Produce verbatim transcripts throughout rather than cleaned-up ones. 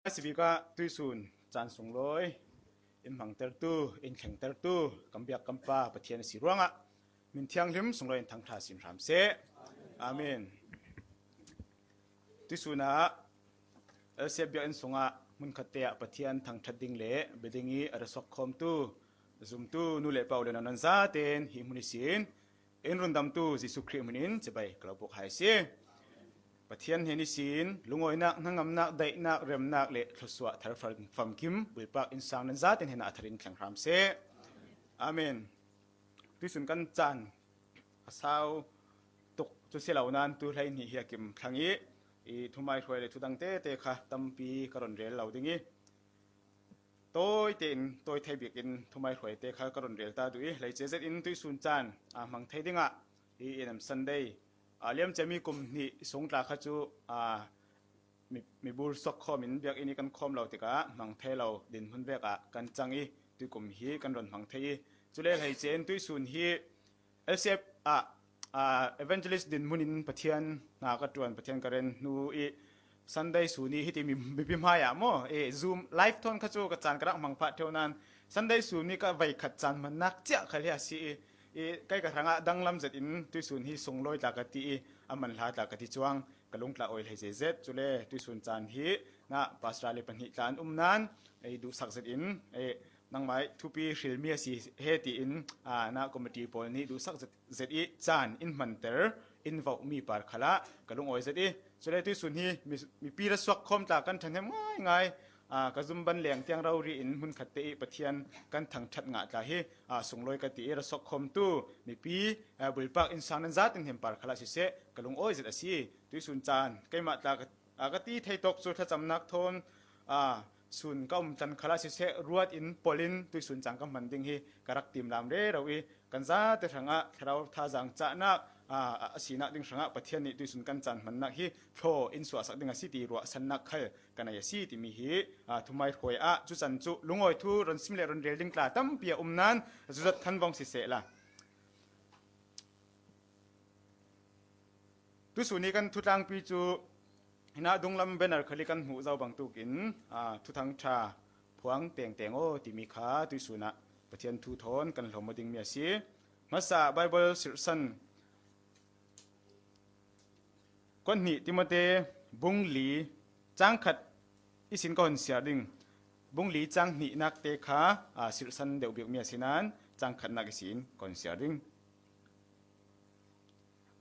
Sibika tuisun caan sunglawi in hmangtertu, in thlengtertu kan biak kan Pa Pathian a si ruangah min thianghlim sunglawi in thangṭha sin hram seh. Amen. Tuisunah L C F biakinn sungah hmunkhatte ah Pathian thangṭhat ding le bia ding i a ra suakkhawmtu, zumtu nu le pa u le nau nan zaten hi hmun ihsin in rundamtu Jesuh Khrih hmunin cibai ka lo buk hai si. Pathian hnen ihsin lungawinak, hnangamnak, daihnak, remnak le thluasuah thar fam-, famkim buipak innsang nan zaten hnenah a tharin thleng hram seh. Amen. Tuisun kan caan a sau tuk cu si lo nan tu hlei hnih hi a kim thlang i, i thumaihruai le thudang tete kha tampi ka ron rel lo ding i, tawi tein, tawi thei bikin thumaihruaite kha ka ron rel ta duh i, hleice zetin tuisun caan a hmang thei dingah i N M Sunday a liamcia mi kum hnih sung tla kha cu a mi, mibur suakkhawm in biakinn i kan khawm lo tikah hmang thei lo dinhmun vek ah kan cang i, tuikum hi kan ron hmang thei i, cule hleice in tuisun hi L C F ah, ah, evangelist dinhmun in Pathian hna ka ṭuan, Pathian ka ren hnu i Sunday sun i hiti mi, mipi hmai ah maw, e, Zoom live thawn kha cu ka caan ka rak hmang phah ṭheu nan Sunday sun i ka veikhat caan hmannak ciah khal hi a si i, i kei ka hrangah danglam zetin tuisun hi sunglawi tla ka ti i a man hla tla ka ti cuang ka lungtla awi hlei zeizet. Cule tuisun caan hi na pastor le pahnih tla an um nan ei duhsak zetin, ei nangmai thupi hrilmi a si he tiin, aa, na committee pawl nih duhsak zet, zet i caan in hmanter in vauhmi par khalah ka lungawi zet i, cule tuisun hi mi, mipi ra suak khawm tla kan ṭhahnem ngaingai, aa, ka zumban leng tiang rori in hmunkhatte i Pathian kan thangṭhat ngah tla hi, aa, sunglawi ka ti i ra suak khawmtu mipi, aa, buipak innsang nan zaten hnem par khalah siseh ka lungawi zet a si. Tuisun caan keimah tla ka, aa, ka ti thei tawk cu thlacamnak thawn, aa, sun ka um tlan khalah siseh ruat in polh in tuisun caan ka hman ding hi ka rak timlam rero i, kan zate hrangah thlarau thazaang cahnak, aa, a sinak ding hrangah Pathian nih tuisun kan caan hmannak hi thlaw in suahsak ding a si ti ruahsannak khal ka nei a si timi hi, aa, thumaihruai ah cucan cu lungawi thu ron sim le ron rel ding tla tampi a um nan zuzat khan vong sisehla. Tuisun i kan thutlangpi cu hinah dunglam banner khal i kan hmuh zo bangtukin, aa, Thuthang ṭha phuang tengteng aw timi kha tuisun ah Pathian thu thawn kan hlawm aw dingmi a si. Hmasa Baibal sirhsan Kuan hnih Timote bung li cang khat ihsin ka hun siar ding. Bung li cang hnihnak te kha, aa, sirhsan deuh bikmi a si nan cang khatnak ihsin ka hun siar ding.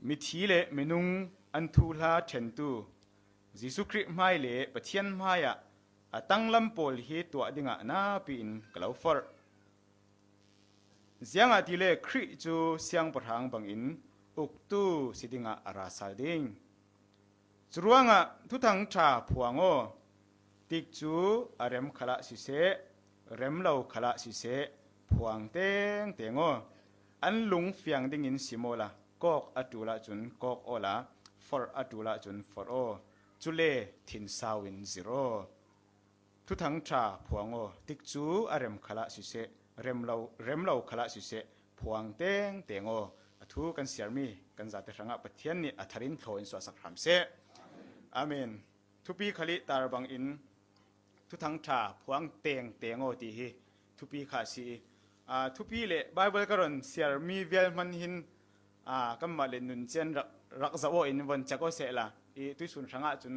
Mithi le minung an thuhla ṭhentu Jesuh Khrih hmai le Pathian hmaiah a tanglam pawl hi tuah dingah napi in ka lo forh. Ziangahtile Khrih cu siangpahrang bangin uktu si dingah a ra sal ding. Curuangah Thuthang ṭha phuang aw, tikcu a rem khalah siseh, rem lo khalah siseh, phuang tengteng aw. An lung fiang dingin sim awla, kawk a ṭul ahcun kawk awla, forh a ṭul ahcun forh aw. Cule thinsau in zir aw. Thuthang ṭha phuang aw, tikcu a rem khalah siseh, rem lo, rem lo khalah siseh, phuang tengteng aw. A thu kan siarmi kan zate hrangah Pathian nih a tharin thlaw in suahsak hram seh. Amen. Thupi khal i tar bangin Thuthang ṭha phuang tengteng aw ti hi thupi kha a si i, aa, thupi le Baibal ka ron siarmi vial hman hin, aa, kanmah le nuncian rak, rak zoh aw in von cek aw sehla i tuisun hrangah cun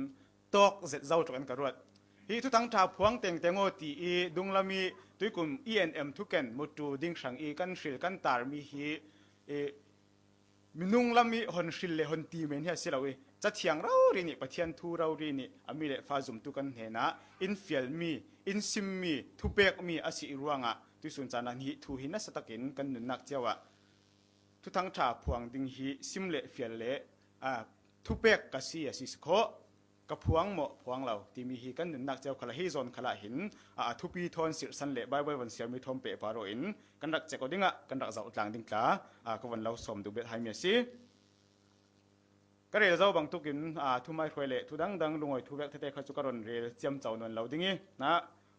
tawk zet zo tuk in ka ruat. Hi Thuthang ṭha phuang tengteng aw ti i dunglam i tuikum E N M thuken mutu ding hrang i kan hril kan tarmi hi, i minung lam i hon hril le hon ti men hi a si lo i, Cathiang rori nih, Pathian thu rori nih a mi le fa zumtu kan hnenah in fialmi, in simmi, thupekmi a si i ruangah tuisun caan ah hi thu hi nasa takin kan nunnak cio ah Thuthang ṭha phuang ding hi sim le fial le, aa, thupek ka si a si khawh. Ka phuang maw phuang lo timi hi kan nunnak cio khalah hi zawn khalah hin, aa, a thupi thawn sirhsan le Baibal von siarmi thawn pehpar aw in kan rak cek aw dingah kan rak zoh tlang ding tla, aa, ka von lo sawm duh bet haimi a si. Ka rel zo bangtukin, aa, thumaihruai le thu dangdang lungawi thu vek tete kha cu ka ron rel ciamco nawn lo ding i, na,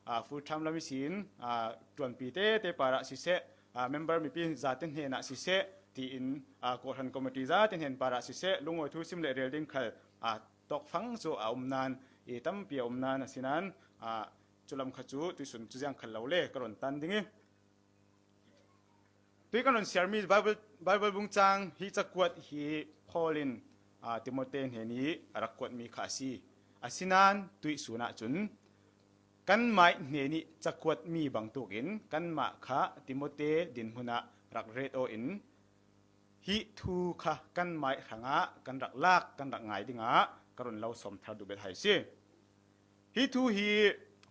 aa, full time lam ihsin, aa, ṭuanpi tete parah siseh, aa, member mipi zate hnenah siseh, tiin, aa, kawhhran committee zate hnen parah siseh, lungawi thu sim le rel ding khal, aa, tawkfang cu a um nan, i tampi a um nan a si nan, Aa, culam kha cu tuisun cu ziang khal lo le ka rawn tan ding i, tui kan rawn siarmi Bible, Bible bungcang hi cakuat hi Paul in, aa, Timote hnen i a rak kuatmi kha a si. Asinain tuisun ah cun kanmah hnen i cakuatmi bangtukin kanmah kha Timote dinhmun ah rak ret aw in hi thu kha kanmah hrangah kan rak lak, kan rak ngai dingah ka rawn lo sawm thar duh bet hai si. Hi thu hi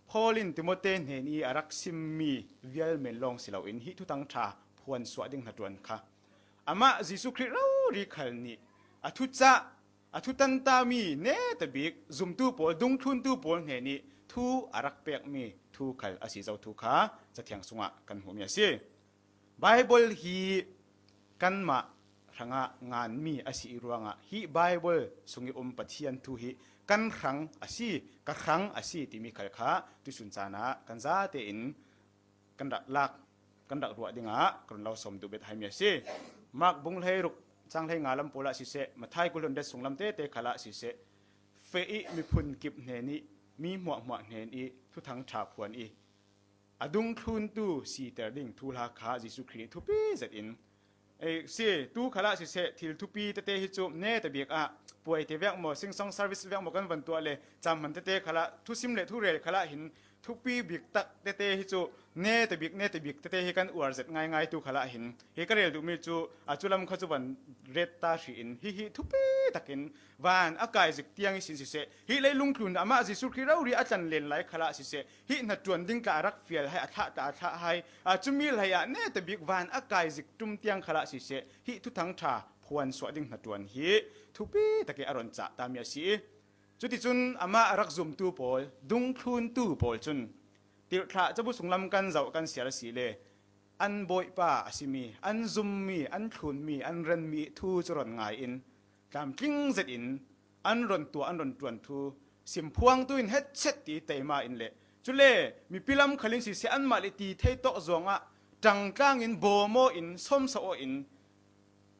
Paul in Timote hnen i a rak simmi vial men lawng si loin hi thuthang ṭha phuan suah ding hnaṭuan kha amah Jesuh Khrih rori khal nih a thucah, a thutantami netabik zumtu pawl, dungthluntu pawl hnen i thu a rak pekmi thu khal a si zo thu kha Cathiang sungah kan hmuhmi a si. Bible hi kanmah hrangah nganmi a si i ruangah hi Bible sung i um Pathian thu hi kan hrang a si, ka hrang a si timi khal kha tuisun caan ah kan zate in kan rak lak, kan rak ruah dingah ka rawn lo sawm duh bet hai mi a si. Mark bung hleiruk cang hleinga lam pawl ah siseh, Mathai kul hluan riat sung lam tete khal ah siseh, feh i miphun kip hnen i mi hmuahhmuah hnen i thuthang ṭha phuan i a dungthluntu siter ding thuhla kha Jesuh Khrih thupi zetin ei si. Tu khalah siseh, thil thupi tete hi cu netabik ah puai te vek maw, singsong service vek maw kan van tuah le, caan hman tete khalah, thusim le thurel khalah hin thupi bik tak tete hi cu netabik, netabik tete hi kan uar zet ngaingai tu khalah hin hi ka rel duhmi cu a culam kha cu van ret ta hri in hihi thupi takin van a kai zik tiang ihsin siseh, hi leilung tlun amah Jesuh Khrih rori a tlan len lai khalah siseh, hi hnaṭuan ding tla a rak fial hai, a thlah tla a thlah hai, a cumi hlei ah netabik van a kai zik ṭum tiang khalah siseh, hi thuthang ṭha phuan suah ding hnaṭuan hi thupi takin a rawn cah tami a si i, cuticun amah a rak zumtu pawl, dungthluntu pawl cun tirhthlah cabu sunglam kan zoh kan siar a si le, an bawipa a simi, an zummi, an thlunmi, an renmi thu cu rawn ngai in tlamtling zetin an rawn tuah, an rawn ṭuan thu simphuangtu in hetchet ti teima in le, cule mipi lam khal in siseh, anmah le ti thei tawk zawngah ṭangtlang in bawm aw in sawmsauh aw in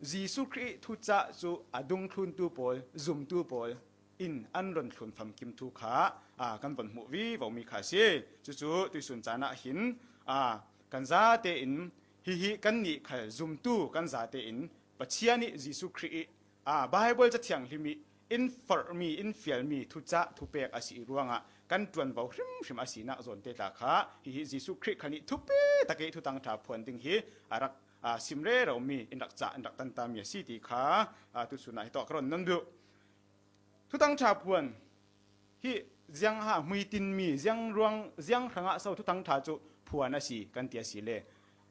Jesuh Khrih thucah cu a dungthluntu pawl, zumtu pawl in an rawn thlun famkim thu kha, aa, kan von hmuh vivo mi kha a si. Cucu tuisun caan ah hin, aa, kan zate in hihi kannih khal zumtu kan zate in Pathian i Jesuh Khrih i, aa, Bible Cathiang hlim i in forhmi, in fialmi thucah thupek a si i ruangah kan ṭuanvo hrimhrim a sinak zawnte tla kha hihi Jesuh Khrih khan i thupi tak i thuthang ṭha phuan ding hi a rak, aa, sim reromi in rak cah, in rak tantami a si ti kha, aa, tuisun ah hi tawh ka rawn non duh. Thuthang ṭha phuan hi ziang ha hmuitinmi, ziang ruang, ziang hrangah so thuthang ṭha cu phuan a si kan ti a si le,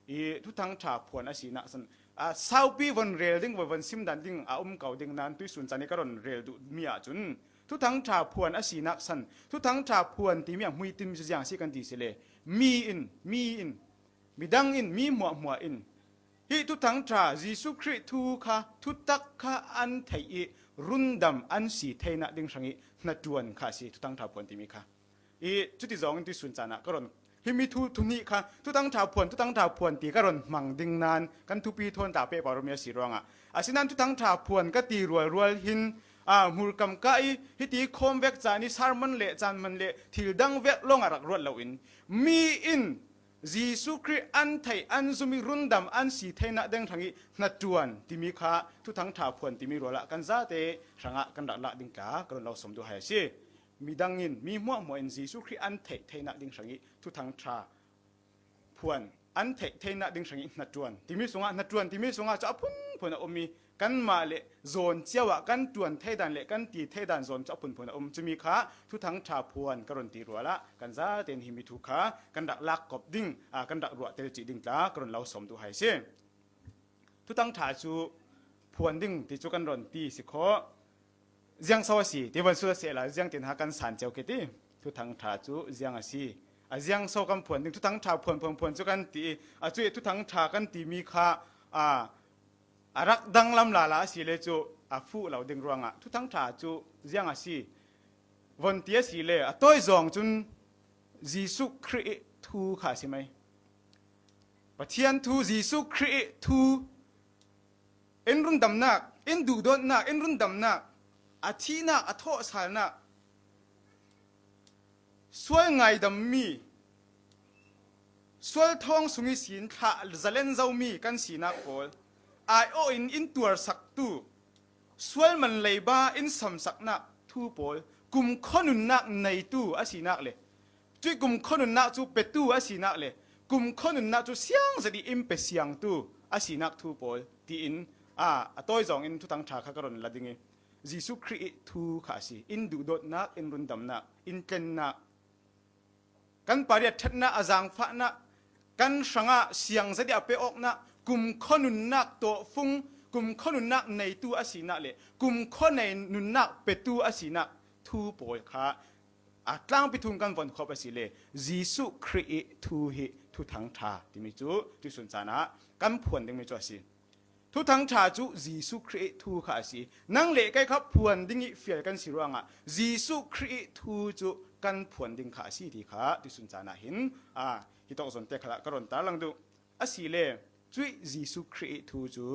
i thuthang ṭha phuan a sinak san, aa, saupi von rel ding, von, von sim dan ding a um ko ding nan tuisun caan i ka rawn rel duhmi ahcun thuthang ṭha phuan a sinak san, thuthang ṭha phuan timi a hmuitinmi cu ziang a si kan ti si le, mi in, mi in, midang in, mi hmuahhmuah in hi thuthang ṭha Jesuh Khrih thu kha, thutak kha an theih i rundam an si theinak ding hrang i hnaṭuan kha a si thuthang ṭha phuan timi kha. I cuti zawngin tuisun caan ah ka rawn himi thu, thu hnih kha thuthang ṭha phuan, thuthang ṭha phuan ti ka rawn hmang ding nan kan thupi thawn ta pehpar mi a si ruangah. Asinain thuthang ṭha phuan ka ti rualrual hin, aa, hmurkam kah i hiti khawm vek caan i sermon le caan hman le thil dang vek lawngah rak ruat loin mi in Jesuh Khrih an theih, an zum i rundam an si theinak ding hrang i hnaṭuan timi kha thuthang ṭha phuan timi rual ah kan zate hrangah kan rak lak ding tla ka rawn lo sawm duh hai a si. Midang in, mi hmuahhmuah in Jesuh Khrih an theih theinak ding hrang i thuthang ṭha phuan, an theih theinak ding hrang i hnaṭuan timi sungah, hnaṭuan timi sungah cu a phunphun a um i, kanmah le zawn cio ah kan ṭuan thei dan le kan ti thei dan zawn cu a phunphun a um. Cumi kha thuthang ṭha phuan ka rawn ti rual ah kan zate in himi thu kha kan rak lak kop ding, aa, kan rak ruah tel cih ding tla ka rawn lo sawm duh hai si. Thuthang ṭha cu phuan ding ti cu kan rawn ti si khaw. Ziang so a si ti von sut a sehla, ziang tin ha kan san cio khi ti. Thuthang ṭha cu ziang a si. A ziang so kan phuan ding, thuthang ṭha phuan, phuan, phuan cu kan ti i, a cu i thuthang ṭha kan timi kha, aa, a rak danglam lala a si le cu a fuh lo ding ruangah thuthang ṭha cu ziang a si. Von ti a si le a tawi zawng cun Jesuh Khrih thu kha a si mai. Pathian thu, Jesuh Khrih thu, in rundamnak, in duhdawtnak, in rundamnak, a thihnak, a thawhsalnak, sual ngaidammi, sual thawng sung ihsin thlah zalen zomi kan sinak pawl, aiawhin in tuarsaktu, sual man leiba in samsaknak thu pawl, kumkhua nunnak neitu a sinak le, cuih kumkhua nunnak cu petu a sinak le, kumkhua nunnak cu siangzet ih in pe siangtu a sinak thu pawl, tiin, aa, a tawizawng in Thuthang Ṭha kha ka run la ding ih, Jesuh Khrih ih thu kha a si. In duhdawtnak, in rundamnak, in tlennak, kan parih a ṭhatnak, a zaangfahnak, kan hrangah siangzet ih a pe awknak, kumkhua nunnak tawhfung, kumkhua nunnak neitu a sinak le kumkhua nei nunnak petu a sinak thu pawl kha a tlangpi thung kan von khawp a si le Jesuh Khrih ih thu hi Thuthang Ṭha timi cu tuisun caan ah kan phuan dingmi cu a si. Thuthang Ṭha cu Jesuh Khrih ih thu kha a si. Nang le kei kha phuan ding ih fial kan si ruangah Jesuh Khrih ih thu cu kan phuan ding kha a si ti kha tuisun caan ah hin, aa, hi tawk zawn te khalah ka run tarlang duh. Asile cuih Jesuh Khrih ih thu cu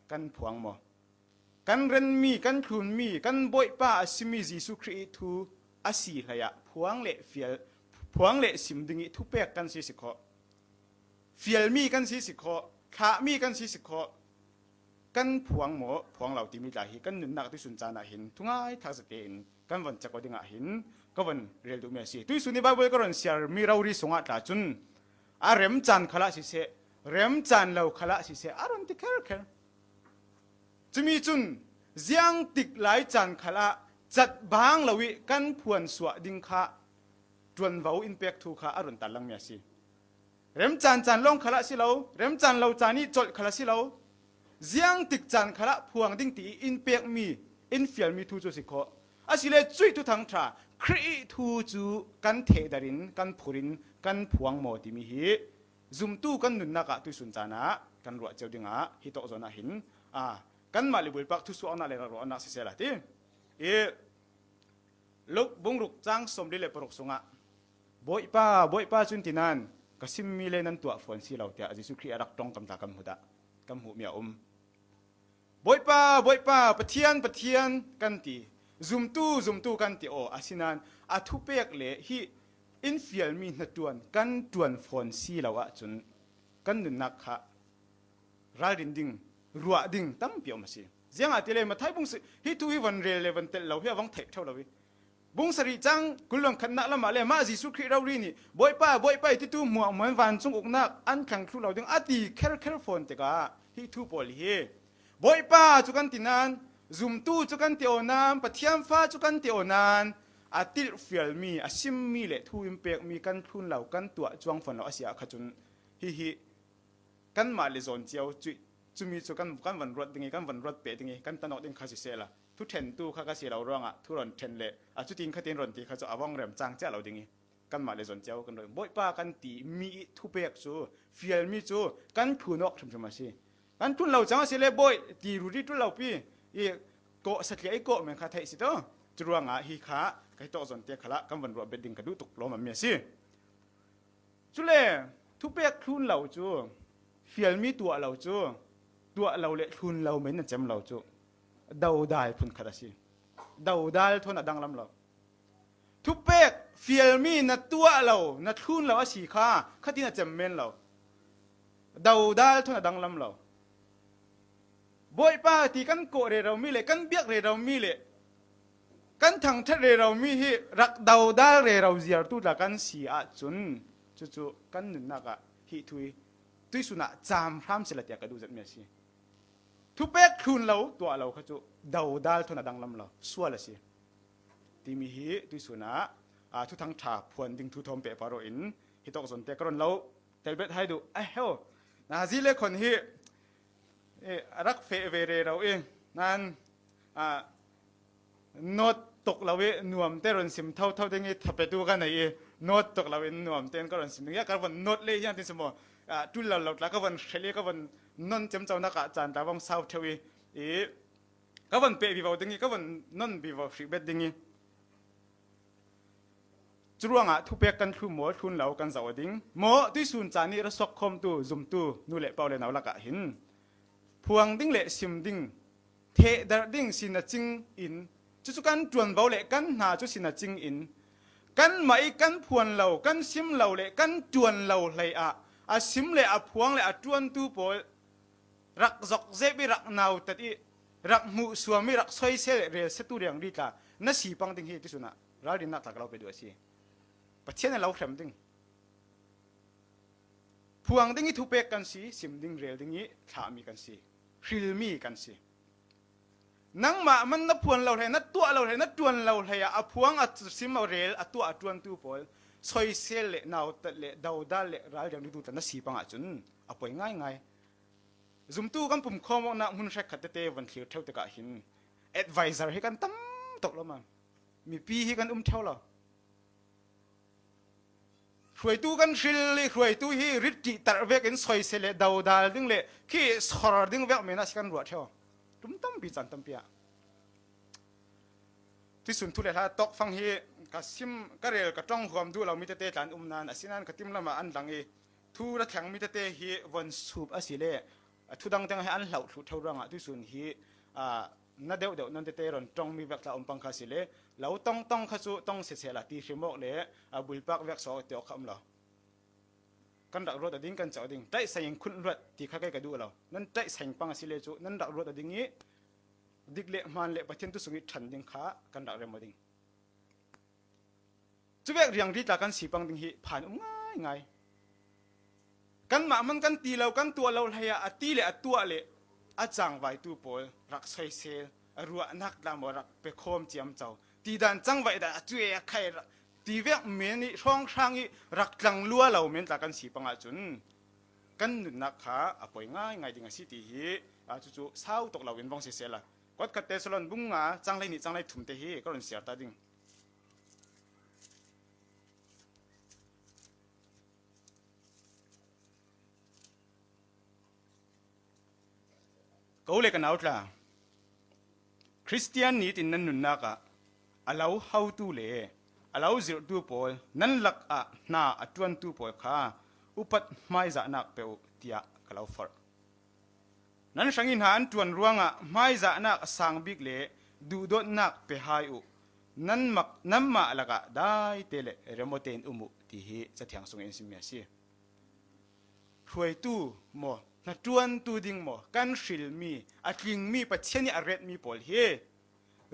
kan phuang maw? Kan renmi, kan thlunmi, kan Bawipa a simi Jesuh Khrih ih thu a si hleiah phuang le fial, phuang le sim ding ih thupek kan si si khawh. Fialmi kan si si khawh, thlahmi kan si si khawh. Kan phuang maw, phuang lo timi tla hi kan nunnak tuisun caan ah hin thungai thak zate in kan von cek aw dingah hin ka von rel duhmi a si. Tuisun ih Baibal ka run siarmi rori sungah tla cun a remcaan khalah siseh, remcaan lo khalah siseh, a run ti kherkher. Cumi cun ziangtik lai caan khalah catbang lo ih kan phuan suah ding kha ṭuanvo in pek thu kha a run tarlangmi a si. Remcaan caan lawng khalah si lo, remcaan lo caan ih colh khalah si lo, ziangtik caan khalah phuang ding ti ih in pekmi, in fialmi thu cu si khawh. Asile cuih Thuthang Ṭha Khrih ih thu cu kan thehdarh in, kan phurh in, kan phuang maw timi hi zumtu kan nunnak ah tuisun caan ah kan ruah cio dingah hi tawk zawn ah hin, aa, kanmah le buaipak thusuahnak le rak ruahnak siseh la ti. Ih Luk bung ruk cang sawmli le paruk sungah, Bawipa, Bawipa cun ti nain ka simmi le nan tuah fawn si lo, tiah Jesuh Khrih a rak ṭongkam tla kan hmuh dah, kan hmuhmi a um. Bawipa, Bawipa, Pathian, Pathian kan ti, zumtu, zumtu kan ti aw, asinain a thupek le hih in fialmi hnaṭuan kan ṭuan fawn si lo ahcun kan nunnak kha ralrin ding, ruah ding tampi a um a si. Ziangahtile Matthai bung si, hi thu hi von rel le von telh lo hi a vong theih ṭheu lo hi. Bung sarih cang kul le khatnak lamah le mah Jesuh Khrih rori nih, Bawipa, Bawipa, i titu hmuahhmuah in vancung uknak an thleng thluh lo ding a ti kherkher fawn tikah hi thu pawl hi. Bawipa cu kan ti nain, zumtu cu kan ti aw nain, Pathian fa cu kan ti aw nain, a tilhfialmi, a simmi le thu in pekmi kan thlun lo, kan tuah cuang fawn lo a si ah kha cun hihi kanmah le zawn cio cuih, cumi cu kan, kan van ruat ding ih, kan van ruat peh ding ih, kan tan awk ding kha sisehla, thuṭhentu kha ka si lo ruangah thu rawn ṭhen le a cutin khatin rawn ti kha cu a vong remcang cia lo ding ih, kanmah le zawn cio kan ruat. Bawipa kan ti mi ih thupek cu, fialmi cu kan thlun awk hrimhrim a si. Kan thlun lo cang a si le bawi ti ruri ṭul lo pi ih kawh satliah ih kawh men kha theih si taw. Curuangah hi kha ka hi tawk zawn te khalah kan van ruah bet ding ka duh tuk lawm a mi a si. Cule thupek thlun lo cu, fialmi tuah lo cu, tuah lo le thlun lo men a cem lo cu, dodal phunkhat a si. Dodal thawn a danglam lo. Thupek fialmi na tuah lo, na thlun lo a si kha, khatin a cem men lo. Dodal thawn a danglam lo. Bawipa ti kan kawh rero mi le kan biak rero mi le kan thangṭhat rero mi hi rak dodal rero ziartu tla kan si ahcun cucu kan nunnak ah hi thu hi tuisun ah cam hram sila tiah ka duh zetmi a si. Thupek thlun lo tuah lo kha cu dodal thawn a danglam lo sual a si. Timi hi tuisun ah, aa, Thuthang Ṭha phuan ding thu thawm pehpar aw in hi tawk zawn te ka run lo telbet hai duh. Aho, nazi le khon hi, eh, a rak feh ve rero i nan, aa, not tuk lo i nuam te run sim thotho ding i thapetu ka nei i not tuk lo in nuam te in ka run sim ding i a ka von not le hian tin sim maw, aa, tul lo lo tla ka von hrel i ka von non cemconak ah caan tla vong sau theu i, i ka von peh vivo ding i ka von non vivo hrih bet ding i. Curuangah thupek kan thlun maw, thlun lo kan zoh aw ding maw, tuisun caan ih ra suak khawmtu zumtu nu le pau le nau lakah hin phuang ding le sim ding, thehdarh ding sin a cing in, cucu kan ṭuanvo le kan hna cu sin a cing in, Kanmah ih kan phuan lo, kan sim lo le kan ṭuan lo hlei ah a sim le a phuang le a ṭuantu pawl rak zokzep ih, rak nautat ih, rak hmuhsuam ih, rak soisel le relsiatu riangri tla na si pang ding hi, tisun ah ralrinnak tla ka lo pe duh a si. Pathian a lo hrem ding, phuang ding ih thupek kan si, sim ding rel ding ih thlahmi kan si, hrilmi kan si. Nangmah man na phuan lo hlei, na tuah lo hlei, na ṭuan lo hlei ah a phuang, a sim, a rel, a tuah, a ṭuantu pawl soisel le nautat le dodal le ralriangritu tla na si pang ahcun a poi ngaingai. Zumtu kan pumkhawm awknak hmun hrekkhat tete von thlir ṭheu tikah hin advisor hi kan tam tuk lo maw. Mipi hi kan um ṭheu lo. Hruaitu kan hril ih, hruaitu hi rit ṭihtarh vekin soisel le dodal ding le khi sor ding vek men ah si kan ruah ṭheu. Tum tampi caan tampi ah. Tuisun thu le hla tawkfang hi ka sim, ka rel, ka ṭong huam duh lo mi tete tla an um nain, asinain ka timlam ah an lang ih, thu ra thleng mi tete hi von sup a si le a thu dang teng hi an hlauh thluh ṭheu ruangah tuisun hi, aa, na deuhdeuh nawn tete ron ṭong mi vek tla um pang kha si le, lo tong tong kha cu tong sisehla ti hrim awk le, aa, bulpak vek sawk ti awk kha um lo. Kan rak ruat aw ding, kan cauh ding, ṭaihseng in khun luat ti kha kei ka duh lo. Nan ṭaihseng pang a si le cu nan rak ruat aw ding ih dik le hmaan le Pathian tu sung ih ṭhan ding kha kan rak rem aw ding. Cuvek riangri tla kan si pang ding hi phan um ngaingai. Kanmah hman kan ti lo, kan tuah lo hlei ah a ti le a tuah le a cangvaitu pawl rak soisel, a ruahnak tla maw rak pekhawm ciamco, tidan cangvaih dan a cuai a khai rak ti vek men ih hrawnghrang ih rak tlang lua lo men tla kan si pang ahcun kan nunnak kha a poi ngaingai ding a si ti hi, aa, cucu sau tuk lo in vong sisehla, kuatkhat Tesalon bung nga cang hlei nih cang hlei thum te hi ka run siar ta ding. Ko le ka nau tla, Khristian nitin nan nunnak ah a lo hotu le a lo zirhtu pawl, nan lakah hna a ṭuantu pawl kha upat hmaizahnak pe uh, tiah ka lo forh. Nan hrangih hna an ṭuan ruangah hmaizahnak a sang bik le duhdawtnak pe hai uh. Nanmah, nanmah lakah daite le rem aw tein um uh, ti hi Cathiang sungin in simmi a si. Hruaitu maw, hnaṭuantu ding maw, kan hrilmi, a tlingmi, Pathian ih a retmi pawl hi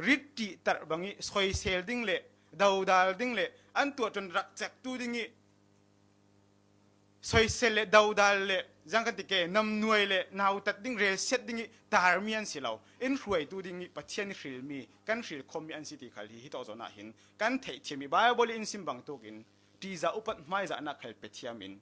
rit ṭihtarh bangih soisel ding le dodal ding le an tuah ṭuan rak cektu dingih soisel le dodal le, ziang kan ti ke, namnuai le nautat ding, relsiat dingih tarmi an si lo. In hruaitu dingih Pathian ih hrilmi, kan hrilkhawmmi an si ti khal hi, hi tawk zawn ah hin kan theihthiam ih Baibal ih in sim bangtuk in ṭihzah upat hmaizahnak khal pe thiam in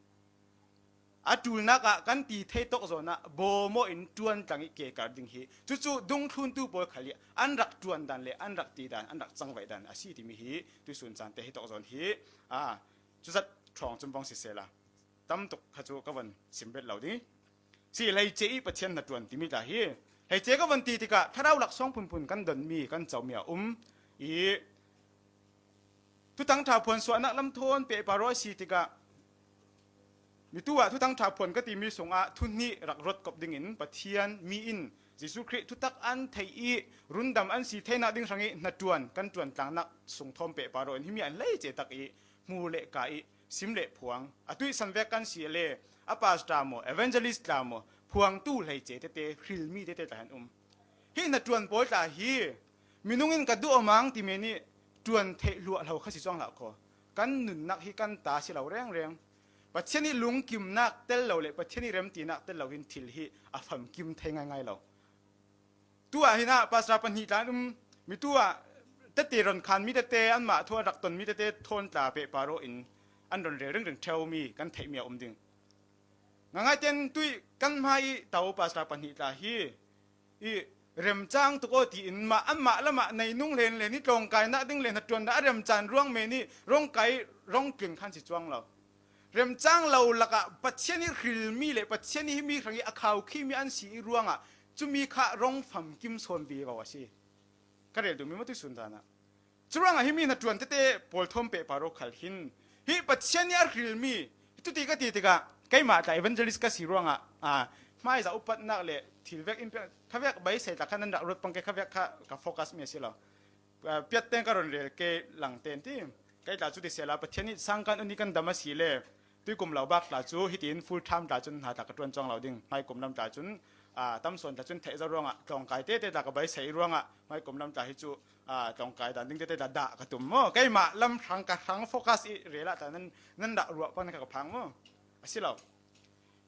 a ṭulnak ah kan ti thei tawk zawn ah bawm aw in ṭuan tlang ih kekar ding hi. Cucu dungthluntu pawl khal ih an rak ṭuan dan le an rak ti dan, an rak cangvaih dan a si timi hi tuisun caan te hi tawk zawn hi, aa, cuzat ṭhawng cun vong sisehla, tam tuk kha cu ka von sim bet lo ding. Si, hleice ih Pathian hnaṭuan timi tla hi. Hleice ka von ti tikah thlarau laksawng phunphun kan donmi, kan comi a um ih, Thuthang ṭha phuan suahnak lam thawn pehpar aw a si tikah, mitu ah Thuthang ṭha phuan ka timi sungah thu hnih rak ruat kop dingin Pathian mi in Jesuh Khrih thutak an theih ih rundam an si theinak ding hrangih hnaṭuan kan ṭuan tlangnak sung thawn pehpar aw in himi an hleice tak ih hmu le ka ih sim le phuang, atuih san vek kan si le a pastor maw, evangelist tla maw, phuangtu hleice tete, hrilmi tete tla an um. Hi hnaṭuan pawl tla hi minung in ka duh aw mang ti men ih ṭuan theih hluahhlo kha si cuang hlah khaw. Kan nunnak hi kan ta si lo rengreng. Pathian ih lungkimnak tel lo le Pathian ih remtinak tel lo hin thil hi a famkim thei ngaingai lo. Tu ah hin ah pastor pahnih tla an um, mitu ah tete ron khanmi tete, anmah thawn rak tonmi tete thawn tla pehpar aw in an ron rel ringring ṭheumi kan theihmi a um ding. Ngaingai ten tuih kan hmai ih to pastor pahnih tla hi ih remcang tuk aw tiin mah, anmah lamah neinung hlen le ni tlawngkainak ding le hnaṭuannak a remcan ruang men ih rongkai rongtling khan si cuang lo. Remcang lo lakah Pathian ih hrilmi le Pathian ih himi hrangih a khaukhimi an si ih ruangah cumi kha rong famkim sawn vivo a si. Ka rel duhmi maw tuisun dan ah. Curuangah himi hnaṭuan tete pawl thawn pehpar aw khal hin, hi Pathian ih a hrilmi, tuti ka ti tikah, keimah tla evangelist ka si ruangah, aa, hmaizah upatnak le thil vek in piak, khavek beisei tla kha nan rak ruat pang ke, khavek kha ka focus mi a si lo. Aa, piatteng ka ron rel ke langten ti. Kei tla cu ti sehla Pathian nih sangkan un i kan dam a si le, tuikum lo bak tla cu hitin full time tla cun hna tla ka ṭuan cuang lo ding. Hmai kum lam tla cun, aa, tam sawn tla cun theih zo ruangah tlawngkai tete tla ka beisei ruangah hmai kum lam tla hi cu, aa, tlawngkai dan ding tete tla dah ka tum maw? Keimah lam hrang ka hrang focus i rel ah tla nan, nan dah ruah pan ka, ka phang maw? A si lo.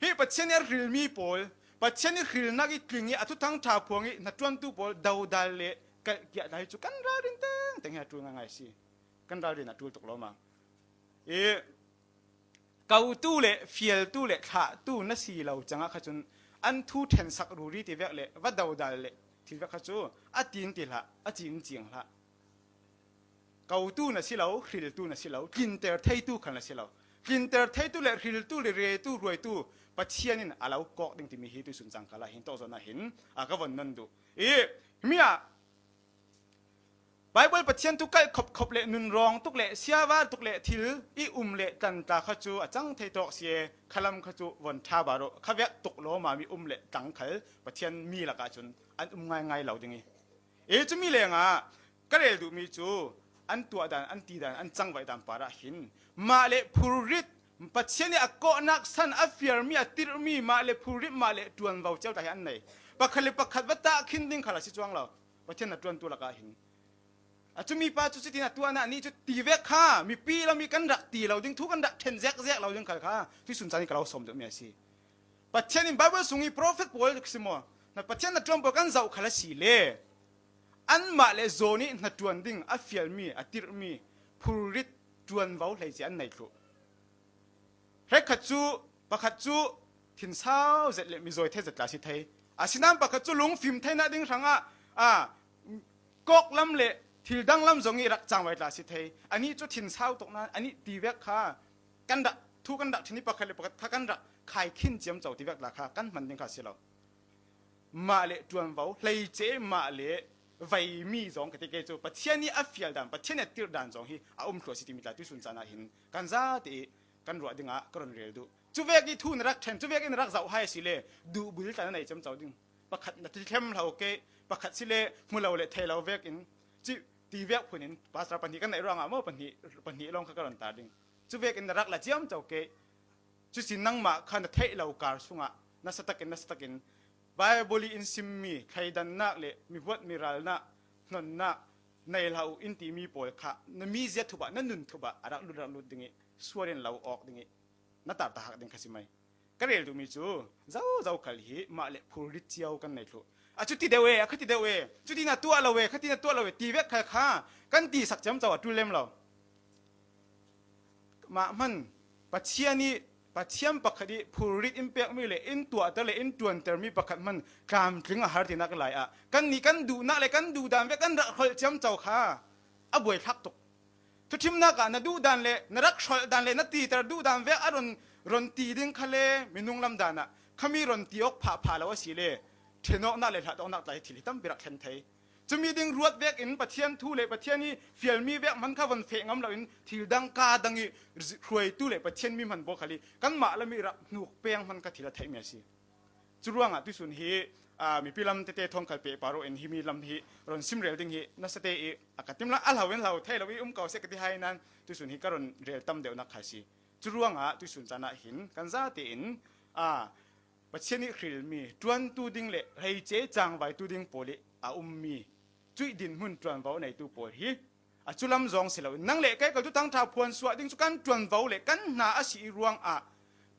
Hi Pathian i a hrilmi pawl, Pathian i hrilnak i tling i a thuthang ṭha phuang i hnaṭuantu pawl dodal le kalhkiah tla hi cu kan ralrin tengteng hi a ṭul ngaingai si. Kan ralrin a ṭul tuk lo ma. I kotu le fialtu le thlahtu na si lo cangah kha cun an thu ṭhensak ruri ti vek le va dodal le thil vek kha cu a tin ti hlah, a cing cing hlah. Kotu na si lo, hriltu na si lo, tlinter theitu khal na si lo. Tlinter theitu le hriltu le retu ruaitu Pathian in a lo kawk ding timi hi tuisun cang khalah hin tawh zawn ah hin a ka von non duh. I mi ah Baibal Pathian thu kalh khop khop le nun rawng tuk le siava tuk le thil i um le tlan tla kha cu a cang thei tawk si e, khalam kha cu von ṭha ba rawh, kha vek tuk lawma mi um le tlang khal Pathian mi lakah cun an um ngaingai lo ding i. E cumi lengah ka rel duhmi cu an tuah dan, an ti dan, an cangvaih dan parah hin mah le phurrit Pathian i a kawhnak san a fialmi, a tirhmi mah le phurrit mah le ṭuanvo cio ta hi an nei. Pakhat le pakhat va tah khin ding khal a si cuang lo. Pathian hnaṭuantu lakah hin a cumi pa cu cutin a tuahnak nih cu ti vek kha mipi lam i kan rak ti lo ding, thu kan rak ṭhen zekzek lo ding khal kha tuisun caan i ka lo sawm duhmi a si. Pathian in Baibal sung i profet pawl si maw, na Pathian hnaṭuan pawl kan zoh khal a si le anmah le zawn i hnaṭuan ding a fialmi, a tirhmi phurrit ṭuanvo hleice an nei thluh. Hrekkhat cu, pakhat cu thinsau zet le mizawi thei zet tla si thei. Asinain pakhat cu lungfim theinak ding hrangah, a, kawk lam le thil dang lam zong i rak cangvai tla si thei. Anih cu thinsau tuk nain anih ti vek kha kan rak, thu kan rak ṭhen i pakhat le pakhat kha kan rak khai khin ciamco ti vek tla kha kan hman ding kha si lo. Mah le ṭuanvo, hleice mah le veimi zong ka ti ke cu Pathian i a fial dan, Pathian i a tirh dan zong hi a um thluah si timi tla tuisun caan ah hin kan zate i kan ruah dingah ka run rel duh. Cuvek i thu na rak ṭhen, cuvek i na rak zoh hai a si le duhbul tla na nei ciamco ding. Pakhat na ti thlem hlo ke, pakhat si le hmu lo le thei lo vek in, ci, ti vek phun in, pastor pahnih kan neih ruangah maw, pahnih, pahnih lawng kha ka run tar ding. Cuvek in na rak la ciamco ke, cusin nangmah kha na theih lo kar sungah nasa takin, nasa takin Baibal i in simmi thleidannak le mivuat miralnak hnonnak nei hlah uh in timi pawl kha na mizia thup ah, na nun thup ah a rak lut, rak lut ding i sual in lo awk ding i na tar tahak ding kha si mai. Ka rel duhmi cu zozo khal hi mah le phurrit cio kan nei thluh. A cu ti deuh e, a kha ti deuh e, cutin a tuah lo e, khatin a tuah lo e ti vek khal kha kan ti sak ciamco a ṭul lem lo. Mah hman Pathian i, Pathian pakhat i phurrit in pekmi le in tuahter le in ṭuantermi pakhat hman tlamtling a har tinak lai ah kannih kan duhnak le kan duhdan vek kan rak hrolh ciamco kha a buaithlak tuk. Thuṭhimnak ah na duhdan le na rak hrolh dan le na titer duhdan vek a ron, ron ti ding kha le minung lam dan ah khami ron ti awk phahphah lo a si le ṭhenawknak le hlahtawknak tla hi thil hi tampi rak thlen thei. Cumi ding ruat vekin Pathian thu le Pathian i fialmi vek hman kha von feh ngam loin thil dang ka dang i hruaitu le Pathian mi hman pawl khal i kanmah lam i rak hnuk peng hman kha thil a theihmi a si. Curuangah tuisun hi, aa, mipi lam tete thawng khal pehpar uh in himi lam hi ron simrel ding hi nasa te i a ka timlam a hlo in hlo thei lo i um ko seh ka ti hai nan tuisun hi ka ron rel tam deuhnak kha si. Curuangah tuisun caan ah hin kan zate in, aa, Pathian i hrilmi ṭuantu ding le hleice cangvaitu ding pawl i a ummi cuih dinhmun ṭuanvo neitu pawl hi a cu lam zong si loin nang le kei kal thuthang ṭha phuan suah ding cu kan ṭuanvo le kan hna a si i ruangah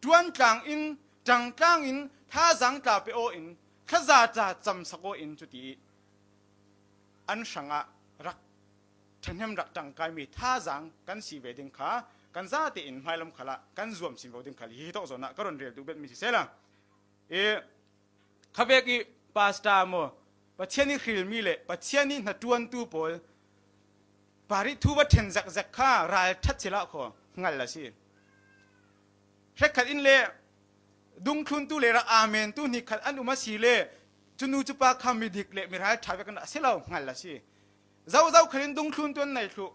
ṭuantlang in, ṭangtlang in, thazaang tla pe aw in, thaza tla camsak aw in cuti an hrangah rak ṭhahnem rak ṭangkaimi thazaang kan si ve ding kha kan zate in hmailam khalah kan zuam sinvo ding khal hi hi tawk zawnah ka ron rel duh betmi sisela. E, khavek i pastor maw, Pathian i hrilmi le Pathian i hnaṭuantu pawl parih thu va ṭhen zekzek kha ralṭhat si lah khaw hngal a si. Hrekkhat in le dungthluntu le rak amentu hnih khat an um a si le cunu cupa kha midik le miral ṭha vek an rak si lo hngal a si. Zozo khalin dungthluntu an nei thluh.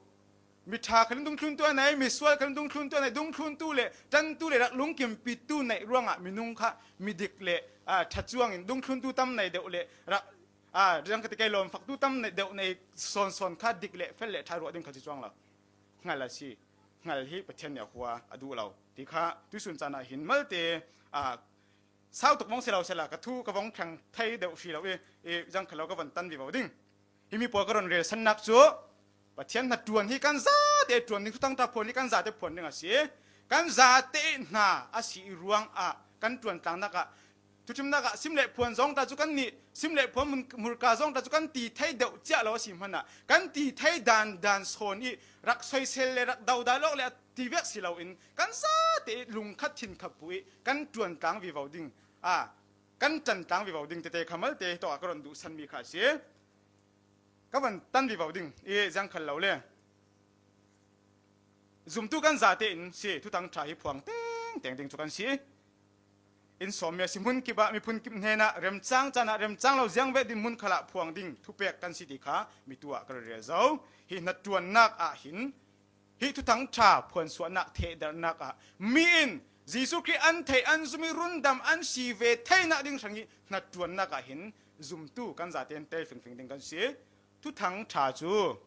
Mi ṭha khalin dungthluntu a nei, misual khalin dungthluntu a nei, dungthluntu le ṭantu le rak lungkimpitu neih ruangah minung kha midik le, aa, ṭha cuangin dungthluntu tam nei deuh le rak, aa, riang ka ti kei lawmfaktu tam nei deuh nei sawnsawn kha dik le fel le ṭha ruah ding kha si cuang lo. hngal a si. Hngal hi Pathian nih a hua a duh lo ti kha tuisun caan ah hin malte, a, sau tuk vong si lo sela ka thu ka vong thlang thei deuh si lo i, i zang kha lo ka van tan vivo ding. Himi pawl ka ron relsannak cu Pathian hnaṭuan hi kan zate ṭuan ding, Thuthang ṭha phuan hi kan zate phuan ding a si. Kan zate hna a si i ruangah kan ṭuan tlangnak ah, thuṭhimnak ah sim le phuan zong ta cu kan nih, sim le phuan hmun-, hmurka zong ta cu kan ti thei deuh ciah lo a si hmanah kan ti thei dan dan sawn i rak soisel le rak doda lawk le a ti vek si loin kan zate i lungkhat thinkhat pu i kan ṭuan tlang vivo ding, a, kan ṭan tlang vivo ding tete kha malte tawk ah ka ron duhsanmi kha a si. Ka van tan vivo ding i ziang khal lo le zumtu kan zate in si, Thuthang ṭha hi phuang tengteng ding cu kan si. In sawmmi a si hmun kip ah miphun kip hnenah remcang caan ah remcang lo ziang ve dinhmun khalah phuang ding thupek kan si ti kha mitu ah ka rel zo. Hi hnaṭuannak ah hin hi Thuthang ṭha phuansuahnak thehdarnak ah mi in Jesuh Khrih an theih an zum i rundam an si ve theinak ding hrang hi hnaṭuannak ah hin zumtu kan zate in tel fingfing ding kan si. Thuthang ṭha cu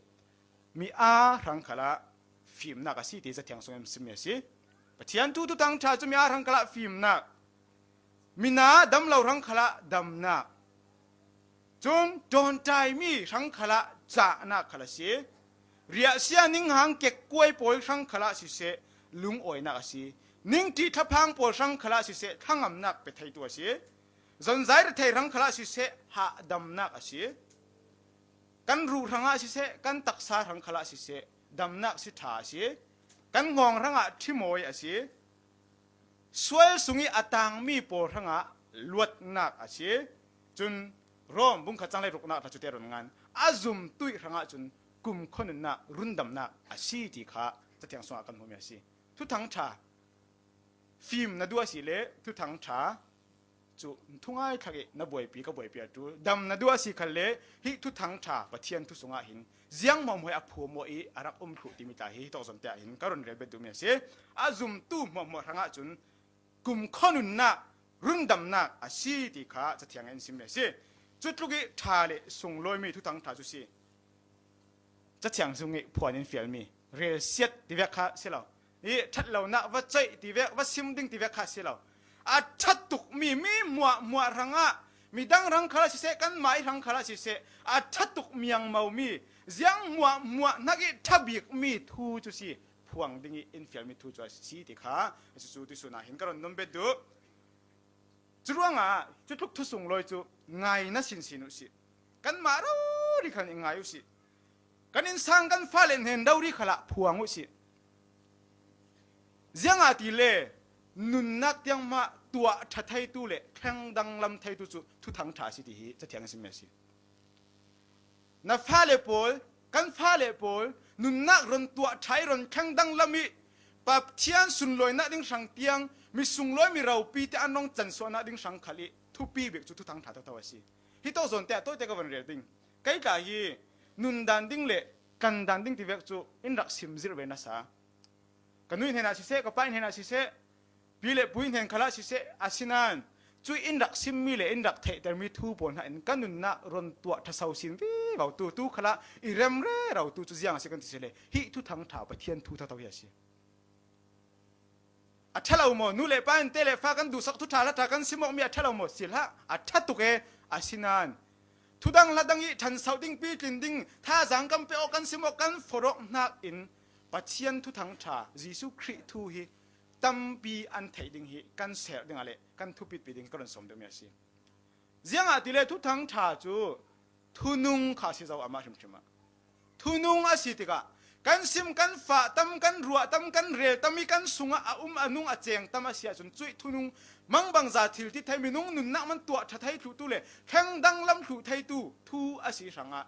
mi aa hrang khalah fimnak a si ti Cathiang sung in simmi a si. Pathian thu Thuthang ṭha cu mi aa hrang khalah fimnak, mina dam lo hrang khalah damnak, cun ṭawnṭaimi hrang khalah cahnak khal a si. Riahsia ninghang kekkuai pawl hrang khalah siseh, lungawinak a si. Ningṭih thlaphang pawl hrang khalah siseh, thlangamnak pe theitu a si. Zonzai rethei hrang khalah siseh, hahdamnak a si. Kan ruh hrangah siseh, kan taksa hrang khalah siseh, damnak si ṭha a si. Kan ngawng hrangah ṭhimawi a si. Sual sung i a tangmi pawl hrangah luatnak a si. Cun Rom bungkhat cang le ruknak tla cute run ngan a zumtuih hrangah cun kumkhua nunnak, rundamnak a si ti kha Cathiang sungah kan hmuhmi a si. Thuthang ṭha fim na duh a si le Thuthang ṭha cu thungai thlak i na buaipi, ka buaipi a ṭul. Dam na duh a si khalle hi Thuthang ṭha Pathian thu sungah hin ziang hmuahhmuah a phuahmuah i a rak um thluh timi tla hi hitawk zonte ah hin ka run rel bet duhmi a si. A zumtu hmuahhmuah hrangah cun kumkhua nunnak, rundamnak a si ti kha Cathiang in simmi a si. Cutluk i ṭha le sunglawimi Thuthang ṭha cu si. Cathiang sung i phuan in fialmi relsiat tivek kha si lo. I ṭhat lonak va ceih tivek, va sim ding tivek kha si lo. A ṭha tukmi mi hmuahhmuah hrangah, midang hrang khalah siseh, kanmah i hrang khalah siseh, a ṭha tuk miangmomi, ziang hmuahhmuah hnak i ṭha bikmi thu cu si, phuang ding i in fialmi thu cu a si ti kha, a si cu tuisun ah hin ka ron nuam bet duh. Curuangah cutluk thusunglawi cu ngai na sinsin uh sih. Kanmah rori khan i ngai uh sih. Kan innsang kan fale hnen rori khalah phuang uh sih. Ziangahtile nunnak tiang mah tuah ṭha theitu le thleng danglam theitu cu Thuthang ṭha a si ti hi Cathiang in simmi a si. Na fale pawl, kan fale pawl, nunnak ron tuah ṭha i ron thleng danglam i Pathian sunlawinak ding hrang tiang mi sunglawi mi ropi te an rong cansuahnak ding hrang khal i thupi bik cu Thuthang ṭha thotho a si. Hitawk zawnte ah tawite ka von rel ding. Kei tla hi nun dan ding le kan dan ding tivek cu in rak sim zirh ve nasa. Ka nu hnenah siseh, ka pa hnenah siseh, pi le pu hnen khalah siseh, asinain cuih in rak simmi le in rak theihtermi thu pawl hna in ka nunnak ron tuah ṭha so sin vivo tu, tu khalah i rem rero tu cu ziang a si kan ti si le, hi Thuthang ṭha Pathian thu thotho hi a si. A ṭha lo maw? Nu le pa in te le fa kan duhsak thu ṭha hla ṭha kan sim awkmi a ṭha lo maw? Si hlah, a ṭha tuk e, asinain thudang hladang i ṭhanso ding, pitlin ding, thazaang kan pe awk, kan sim awk, kan forh awk hnakin Pathian Thuthang ṭha, Jesuh Khrih thu hi tampi an theih ding hi kan serh ding ah le kan thupitpi ding ka ron sawm deuhmi a si. Ziangahtile Thuthang ṭha cu thunung kha a si zo amah hrimhrim ah. Thunung a si tikah kan sim, kan fah tam, kan ruah tam, kan rel tam i kan sungah a um, a nung, a ceng tam a si ahcun cuih thunung mangbangza thil ti thei, minung nunnak man tuah ṭha thei thluhtu le thleng danglam thluh theitu thu a si hrangah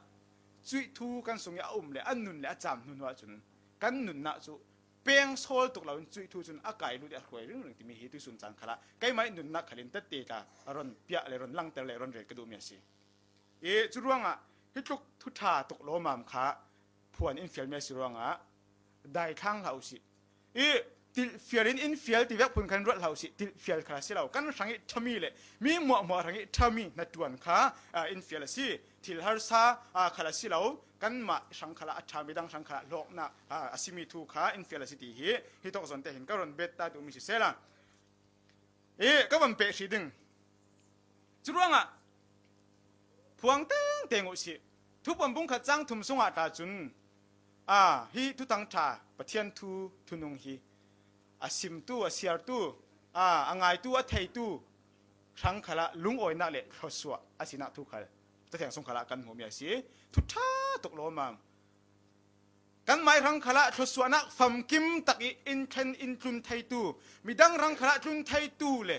cuih thu kan sung i a um le a nun le a cam hnu hnu ahcun kan nunnak cu peng sawl tuk loin cuih thu cun a kai lut i a hruai ringring timi hi tuisun caan khalah keimah i nunnak khalin tette tla a ron piah le ron langter le ron rel ka duhmi a si. I cu ruangah hi tluk thuṭha tuk lawmam kha phuan in fialmi a si ruangah daithlang hlah usih. I tilhfial in in fial tivek phun khan ruat hlah usih, tilhfial khal a si lo. Kan hrang i ṭhami le mi hmuahhmuah hrang i ṭhami hnaṭuan kha, aa, in fial a si. Thil harsa, aa, khal a si lo. kanmah hrang khalah a ṭha, midang hrang khalah hlawknak, a, a simi thu kha in fial a si ti hi, hi tawk zawn te hin ka run bet ta duhmi si sela. I, ka van peh hrih ding. Curuangah phuang tengteng uh sih. Thupuan bung khat cang thum sungah ta cun, a, hi thuthang ṭha, Pathian thu thunung hi a simtu, a siartu, a, a ngaitu, a theitu hrang khalah lungawinak le thluasuah a sinak thu khal Cathiang sung khalah kan hmuhmi a si. Thu ṭha tuk lawmmam. Kanmah hrang khalah thluasuahnak famkim tak i in ṭhen in tlun theitu, midang hrang khalah tlun theitu le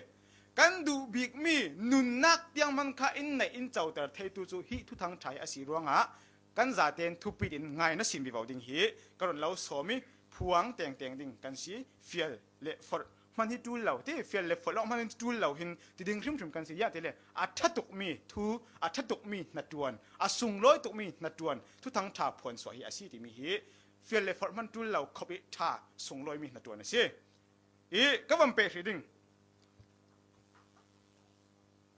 kan duh bikmi nunnak tiang hman kha in neih in coter theitu cu hi thuthang ṭha hi a si ruangah kan zaten thupit in ngai na sin vivo ding hi ka run lo sawm i phuang tengteng ding kan si. Fial le forh hman hi ṭul lo ti, fial le forh lawng hman hi ṭul lo hin ti ding hrimhrim kan si. Ziah ti le a ṭha tukmi thu, a ṭha tukmi hnaṭuan, a sunglawi tukmi hnaṭuan thuthang ṭha phuan suah hi a si timi hi fial le forh hman ṭul lo khop i ṭha sunglawimi hnaṭuan a si. I ka van peh hrih ding.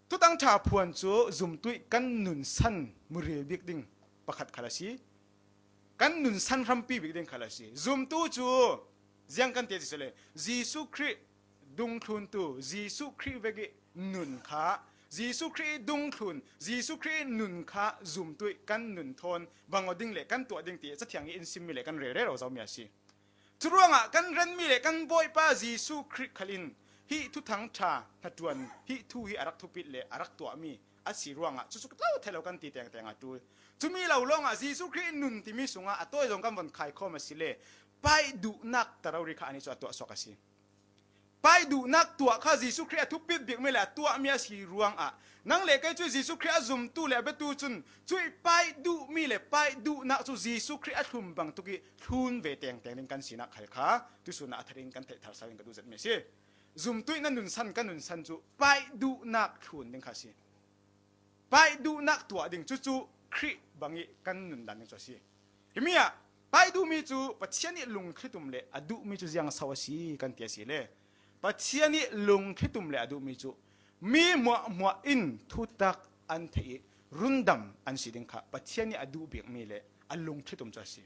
Thuthang ṭha phuan cu zumtuih kan nunsan muril bik ding pakhat khal a si. Kan nunsan hrampi bik ding khal a si. Zumtu cu ziang kan ti si le, Jesuh Khrih dungthluntu, Jesuh Khrih vek i nun kha, Jesuh Khrih i dungthlun, Jesuh Khrih i nun kha zumtuih kan nun thawn bang aw ding le kan tuah ding ti Cathiang i in simmi le kan rel rero zomi a si. Curuangah kan renmi le kan Bawipa Jesuh Khrih khal in hi thuthang ṭha hnaṭuan, hi thu hi a rak thupit le a rak tuahmi a si ruangah cucu ka tlo thei lo kan ti tengteng a ṭul. Cumi lo lawngah Jesuh Khrih nun timi sungah a tawi zong kan von khaikhawm a si le, paih duhnak tarori kha ani cu a tuahsuak a si. Paih duhnak tuah kha Jesuh Khrih a thupit bikmi le a tuahmi a si ruangah nang le kei cu Jesuh Khrih a zumtu le a biatu cun cuih paih duhmi le paih duhnak cu Jesuh Khrih a thlum bangtuk i thlun ve tengteng ding kan sinak khal kha tuisun ah a thar in kan theih thar sau in ka duh zetmi a si. Zumtuih na nunsan ka nunsan cu paih duhnak thlun ding kha a si. Paih duhnak tuah ding cucu Khrih bangih kan nundan ding cu a si. Himi ah paih duhmi cu Pathian ih lungthlitum le a duhmi cu ziangso a si kan ti a si le Pathian ih lungthlitum le a duhmi cu mi hmuahhmuah in thutak an theih ih rundam an si ding kha Pathian ih a duh bikmi le a lungthlitum cu a si.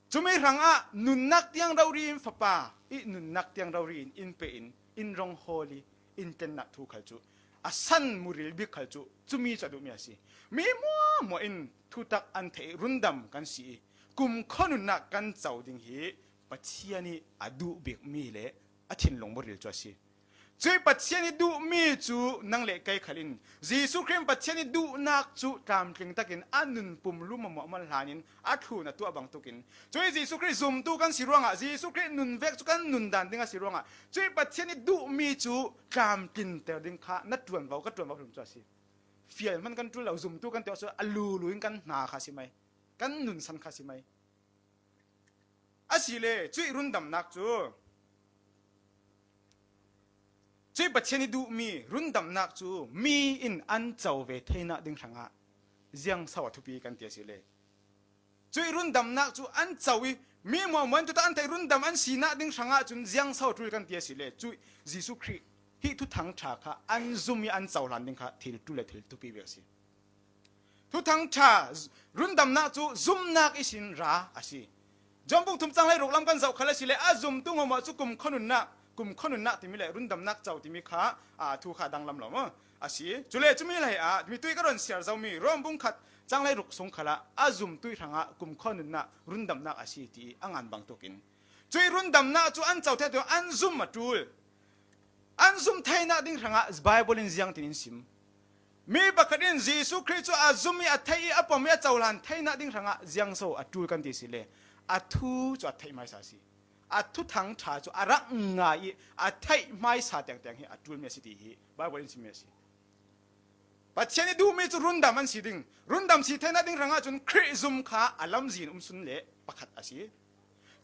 Cumi hrangah nunnak tiang rori in Fapa ih nunnak tiang rori in in pe in in rong hawl i in tlennak thu khal cu a san muril bik khal cu cumi cu a duhmi a si. Mi hmuahhmuah in thutak an theih rundam kan si i kumkhua nunnak kan co ding hi Pathian ih a duh bikmi le a thinlung muril cu a si. Cuih Pathian ih duhmi cu nang le kei khal in Jesuh Khrih in Pathian ih duhnak cu tlamtling takin a nunpum lum a muahmal hlan in a thlun a tuah bangtuk in cuih Jesuh Khrih zumtu kan si ruangah Jesuh Khrih nun vek cu kan nun dan ding a si ruangah cuih Pathian ih duhmi cu tlamtlinter ding kha na ṭuanvo ka ṭuanvo hrim cu a si. Fial hman kan ṭul lo, zumtu kan ti awk cu a lulu in kan hna kha si mai, kan nunsan kha si mai. A si le cuih rundamnak cu, cuih Pathian ih duhmi rundamnak cu mi in an co ve theinak ding hrangah ziangso a thupi kan ti a si le cuih rundamnak cu an co i mi hmuahhmuah in thutak an theih rundam an sinak ding hrangah cun ziangso a ṭul kan ti a si le cuih Jesuh Khrih hi thuthang ṭha kha an zum i an cohlan ding kha thil ṭul le thil thupi bik a si. Thuthang ṭha rundamnak cu zumnak ihsin ra a si. John bung thum cang hleiruk lam kan zoh khal a si le a zumtu hmuahhmuah cu kumkhua nunnak, kumkhua nunnak timi le rundamnak co timi kha, aa, thu kha danglam lo maw a si. Cule cumi lei ah mitui ka ron siar zomi Rom bung khat cang hleiruk sung khalah a zumtu hrangah kumkhua nunnak rundamnak a si ti a ngan bangtuk in cuih rundamnak cu an co thei, an zum a ṭul. An zum theinak ding hrangah Baibal in ziangtin in sim? Mi pakhat in Jesuh Khrih cu a zum i a theih i a pom i a cohlan theinak ding hrangah ziangso a ṭul kan ti si le a thu cu a theih hmaisa a si. A thuthang ṭha cu a rak ngai i a theih hmaisa tengteng hi a ṭulmi a si ti hi Baibal in simmi a si. Pathian ih duhmi cu rundam an si ding. Rundam si theinak ding hrangah cun Khrih zum kha a lamzin um sun le pakhat a si.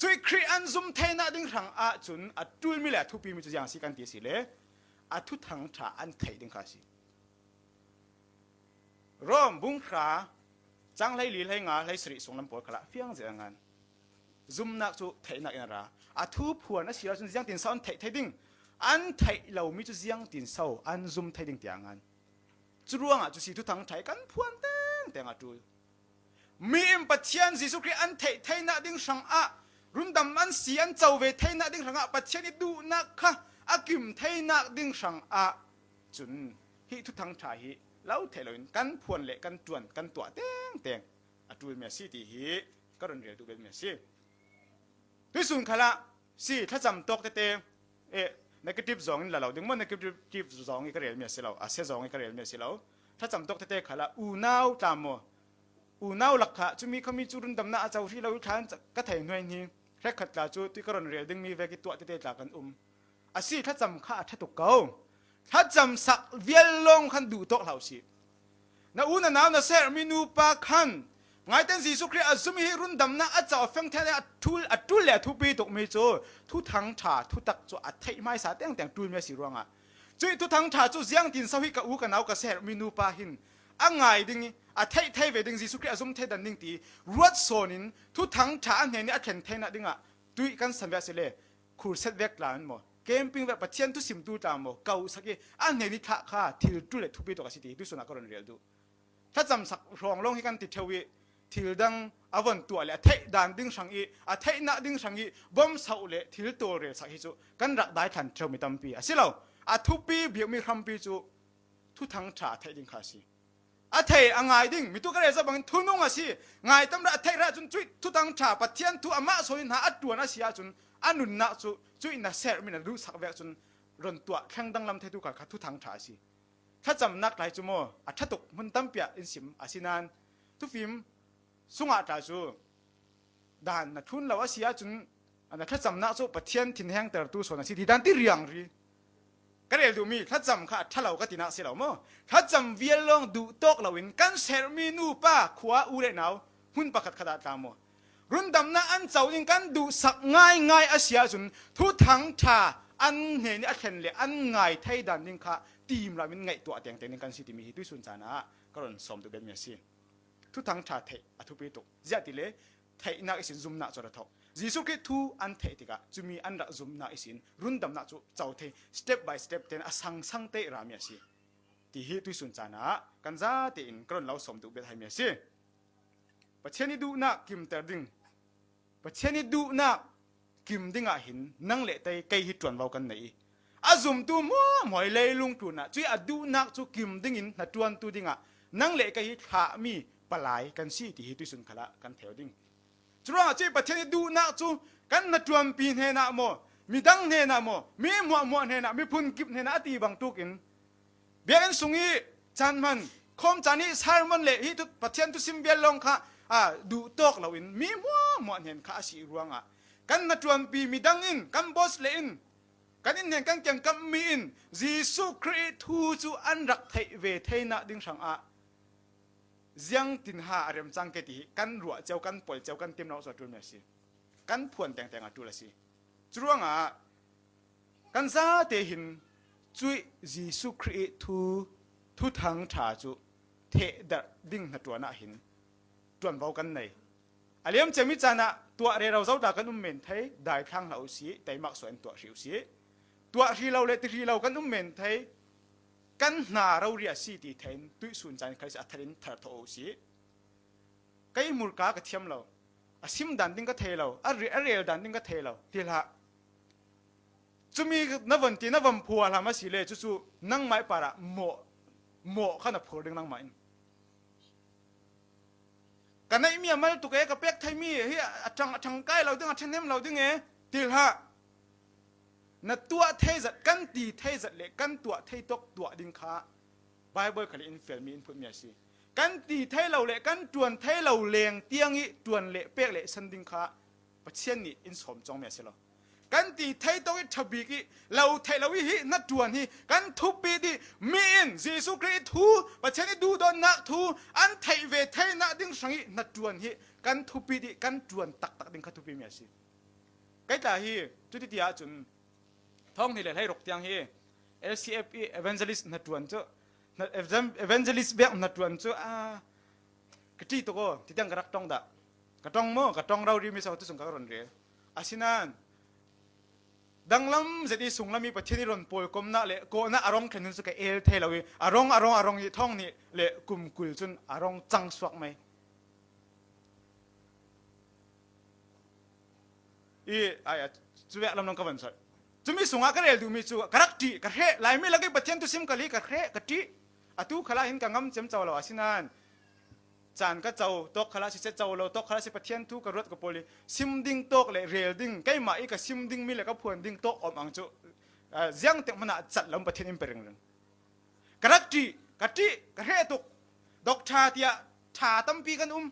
Cuih Khrih an zum theinak ding hrangah cun a ṭulmi le a thupimi cu ziang a si kan ti a si le a thuthang ṭha an theih ding kha a si. Rom bung hra cang hleili, hleinga, hleisarih sunglam pawl khalah fiang zet a ngan. Zumnak cu theihnak in a ra. A thu phuan a si ahcun ziangtin so an theih thei ding? An theih lomi cu ziangtin so an zum thei ding tiah a ngan. Curuangah cu si thuthang ṭha hi kan phuan tengteng a ṭul. Mi in Pathian Jesuh Khrih an theih theinak ding hrangah, rundam an si an co ve theinak ding hrangah, Pathian i duhnak kha a kim theinak ding hrangah cun hih Thuthang ṭha hi lo theih loin kan phuan le kan ṭuan, kan tuah tengteng a ṭul mi a si ti hi ka run rel duh bel mi a si. Tuihsun khalah si, thlacam tawk tete, eh, negative zawng in la lo ding maw, negative zawng i ka rel mi a si lo, a sia zawng i ka rel mi a si lo. Thlacam tawk tete khalah unau tla maw, unau lak kha cumi khami cu rundamnak a co hrih lo i thla an cak ka thei hnuai hi. Hrekkhat tla cu tuih ka run rel ding mi vek i tuah tete tla kan um. A si, thlacam kha a ṭha tuk ko. Thlacam sak vial lawng khan duh tawk hlah u sih. Na u na nau na sermi nupa khan ngaiten Jesuh Khrih a zum i hi rundamnak a co a feng thei a ṭul, a ṭul le a thupi tukmi cu Thuthang ṭha thutak cu a theih hmaisa tengteng ṭulmi a si ruangah, cuih Thuthang ṭha cu ziangtin so hi ka u ka nau ka sermi nupa hin a ngai ding i a theih thei ve ding, Jesuh Khrih a zum thei dan ding ti ruat sawn in Thuthang ṭha a hnen i a thlen theinak dingah tuih kan san ve a si le, khurset vek tla in maw, camping vek, Pathian thusimtu tla maw, ko sak i a hnen i thlah kha thil ṭul le thupi tuk a si ti hi tuihsun ah ka run rel duh. Thlacam sak hrawng lawng hi kan ti ṭheu i thil dang a von tuah le a theih dan ding hrang i, a theihnak ding hrang i bom sauh le thil tawlrel sak hi cu kan rak dai thlan ṭheu mi tampi a si lo. A thupi bikmi hrampi cu Thuthang ṭha a theih ding kha a si. A thei a ngai ding, mi tu ka rel zo bangin thunung a si. Ngai tam rah a theih rah cun cuih Thuthang ṭha, Pathian thu amah sawn in hna a ṭuan a si ahcun a nunnak cu cuih na sermi na duhsak vek cun run tuah thleng danglam theitu kha, kha Thuthang ṭha a si. Thlacamnak tlai cu maw, a ṭha tuk hmun tampi ah in sim a si nain, thufim sungah tla cu dan na thlun lo a si ahcun, na thlacamnak cu Pathian thinhengtertu sawn a si ti dan ti riangri. Ka rel duhmi thlacam kha a ṭha lo ka tinak si lo maw? Thlacam vial lawng duh tawk loin kan sermi nupa khua u le nau hmun pakhat khat ah tla maw, rundamnak an co ding kan duhsak ngaingai a si ahcun Thuthang ṭha an hnen i a thlen le an ngai thei dan ding kha tim lam in ngaihtuah tengteng ding kan si timi hi tuihsun caan ah ka run sawm duh betmi a si. Thuthang ṭha theih a thupi tuk. Ziah ti le, theihnak ihsin zumnak cu a ra thawk. Jesuh Khrih thu an theih tikah cumi an rak zumnak ihsin rundamnak cu co thei, step by step tein a sangsang te i rami a si. Ti hi tuihsun caan ah kan zate in ka run lo sawm duh bet haimi a si. Pathian i duhnak kimter ding, Pathian i duhnak kim dingah hin nang le tei kei hi ṭuanvo kan nei i, a zumtu hmuahhmuah i leilung tlunah cuih a duhnak cu kim dingin hnaṭuantu dingah nang le kei hi thlahmi palai kan si ti hi tuihsun khalah kan theu ding. Curuangah cuih Pathian i duhnak cu kan hnaṭuanpi hnenah maw, midang hnenah maw, mi hmuahhmuah hnenah, miphun kip hnenah a ti bangtuk in, biakinn sung i caan hman, khawm caan i sermon le hi thu, Pathian thusim vial lawng kha, aa, duh tawk loin mi hmuahhmuah hnen kha a si ruangah kan hnaṭuanpi midang in, kan boss le in, kan in hnen kan kiangkapmi in Jesuh Khrih thu cu an rak theih ve theinak ding hrangah ziangtin ha a remcang ke ti hi kan ruah cio, kan pol cio, kan tim lo cu a ṭulmi a si. Kan phuan tengteng a ṭul a si. Curuangah kan zate hin cuih Jesuh Khrih thu, thuthang ṭha cu thehdarh ding hnaṭuan ah hin ṭuanvo kan nei. A liam cemmi caan ah tuah rero zo ta kan um men thei, daithlang hlah u sih, teimak suah in tuah hrih u sih. Tuah hrih lo le ti hrih lo kan um men thei, kan hna rori a si ti thei in tuihsun caan khal si a thar in thar thawh u sih. Kei hmurka ka thiam lo, a sim dan ding ka thei lo, a re-, a rel dan ding ka thei lo ti hlah. Cumi na von ti, na von phual hlam a si le, cucu nangmah i parah mawh, mawh kha na phur ding nangmah in. Ka neihmi a mal tuk e, ka pek theimi hi a ṭang, a ṭangkai lo ding, a ṭhahnem lo ding e ti hlah. Na tuah thei zat, kan ti thei zat le kan tuah thei tawk tuah ding kha Baibal khal in fialmi in phutmi a si. Kan ti thei lo le kan ṭuan thei lo leng tiang i ṭuan le pek le san ding kha Pathian nih in sawm cawngmi a si lo. Kan ti thei tawk i ṭha bik i lo theih lo i hi hnaṭuan hi kan thupit i mi in Jesuh Khrih i thu, Pathian i duhdawtnak thu an theih ve theinak ding hrang i hnaṭuan hi kan thupit i kan ṭuan taktak ding kha thupimi a si. Kei tla hi cuti ti ahcun thawng hnih le hleiruk tiang hi L C F i evangelist hnaṭuan cu, hna-, evan-, evangelist biak hnaṭuan cu, a, ka ṭih tuk aw, ti tiang ka rak ṭong dah. Ka ṭong maw? Ka ṭong rori mi so tu sung ka run rel. Asinain danglam zet i sunglam i Pathian i run pawlkomnak le kawhnak a rong thlen hun cu ka el thei lo i, a rong, a rong, a rong i thawng hnih le kum kul cun a rong cang suak mai. I, ai, a, cuvek lamlam ka van sawt. Cumi sungah ka rel duhmi cu ka rak ṭih, ka hreh, Laimi lak i Pathian thusim ka li, ka hreh, ka ṭih. Atu khalah hin ka ngam ciamco lo, asinain caan ka co tawk khalah si, co lo tawk khalah si, Pathian thu ka ruat ka pawl i sim ding tawk le rel ding, keimah i ka sim dingmi le ka phuan ding tawk om ang cu, aa, ziangtik hmanh ah cat lo, Pathian in pe ringring. Ka rak ṭih, ka ṭih, ka hreh tuk. Dawk ṭha tiah ṭha tampi kan um.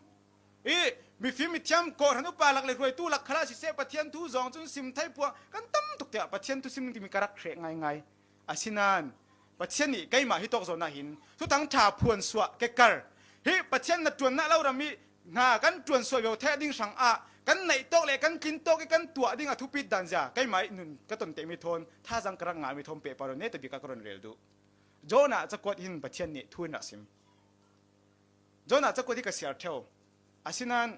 I mifim mithiam, kawhhran upa lak le hruaitu lak khalah siseh, Pathian thu zong cun sim thei phuah kan tam tuk tiah Pathian thu sim ding timi ka rak hreh ngaingai. Asinain Pathian nih keimah hi tawk zawn ah hin Thuthang ṭha phuan suah, ke kar. Hi Pathian na ṭuannak lo ram i hna kan ṭuan suah lio theih ding hrang ah kan naih tawk le kan tlin tawk i kan tuah ding a thupit dan zia keimah i nun ka ton tehmi thawn, thazaang ka rak ngahmi thawn pehpar ne ta bik ah ka run rel duh. Jonah cakuat hin Pathian nih thu in rak sim. Jonah cakuat hi ka siar ṭheo. Asinain,